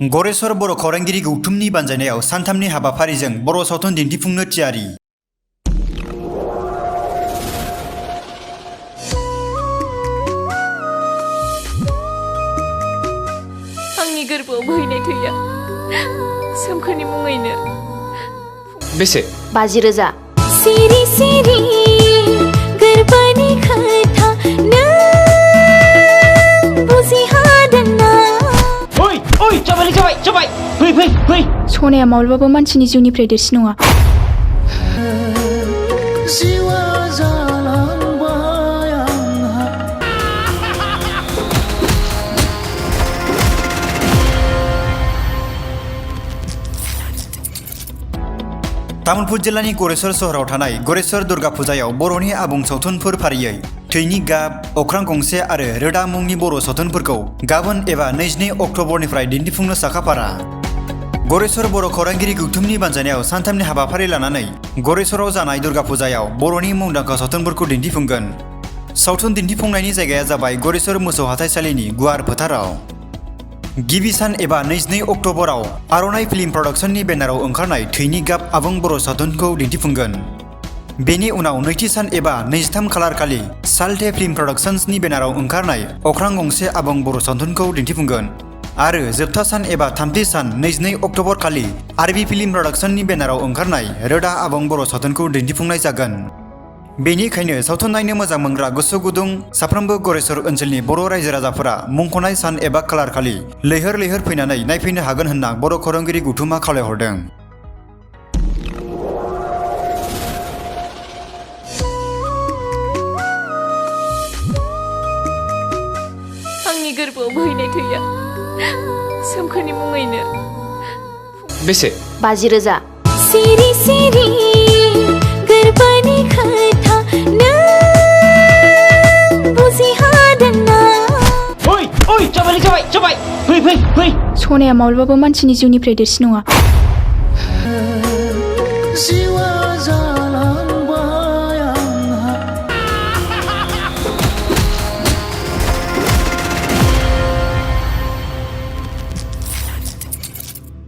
गरेस्वर बर' खौरांगिरि गौथुमनि बानजायनायाव सानथामनि हाबाफारिजों बर' सावथुन दिन्थिफुंनो थियारि। आंनि गोरबोआव बोहैनाय थैया सोमखोरनि मुङैनो। बेसे? 50,000। सिरि सिरि गोरबोनि खोथा नों बुजिहादोंना? ओइ जाबाय फै। सनाया माब्लाबाबो मानसिनि जिउनिफ्राय देरसिन नङा। तामुलपुर जिल्लानि गरेस्वर सहराव थानाय गरेस्वर दुर्गा फुजायाव बर'नि आबुं सावथुनफोर फारियै थैनि गाब, अख्रां गंसे आरो रोदा मुंनि बर' सावथुनफोरखौ गाबोन एबा 22 अक्ट'बरनिफ्राय दिन्थिफुंनो साखाफारा। गरेस्वर बर' खौरांगिरि गौथुमनि बानजायनायाव सानथामनि हाबाफारि लानानै गरेस्वराव जानाय दुर्गा फुजायाव बर'नि मुंदांखा सावथुनफोरखौ दिन्थिफुंगोन। सावथुन दिन्थिफुंनायनि जायगाया जाबाय गरेस्वर मोसौ हाथाइसालिनि गुवार फोथाराव। गिबि सान एबा 22 अक्ट'बराव आर'नाइ फिल्म प्रडाक्शननि बेनाराव ओंखारनाय थैनि गाब आबुं बर' सावथुनखौ दिन्थिफुंगोन। बेनि उनाव नैथि सान एबा 23 खालार खालि साल्टे फिल्म प्रडाक्शन्सनि बेनाराव ओंखारनाय अख्रां गंसे आबुं बर' सावथुनखौ दिन्थिफुंगोन। आरो जोबथा सान एबा थामथि सान 22 अक्ट'बर खालि आरबि फिल्म प्रडाक्शननि बेनाराव ओंखारनाय रोदा आबुं बर' सावथुनखौ दिन्थिफुंनाय जागोन। बेनिखायनो सावथुन नायनो मोजां मोनग्रा गोसो गुदुं साफ्रोमबो गरेस्वर ओनसोलनि बर' रायजो राजाफोरा मुंख'नाय सान एबा खालार खालि लैहोर लैहोर फैनानै नायफैनो हागोन होनना बर' खौरांगिरि गौथुमा खावलायहरदों। आंनि गोरबोआव बोहैनाय थैया सोमखोरनि मुङैनो। बेसे? 50,000। सिरि सिरि गोरबोनि खोथा नों बुजिहादोंना? ओइ जाबाय फै। सनाया माब्लाबाबो मानसिनि जिउनिफ्राय देरसिन नङा।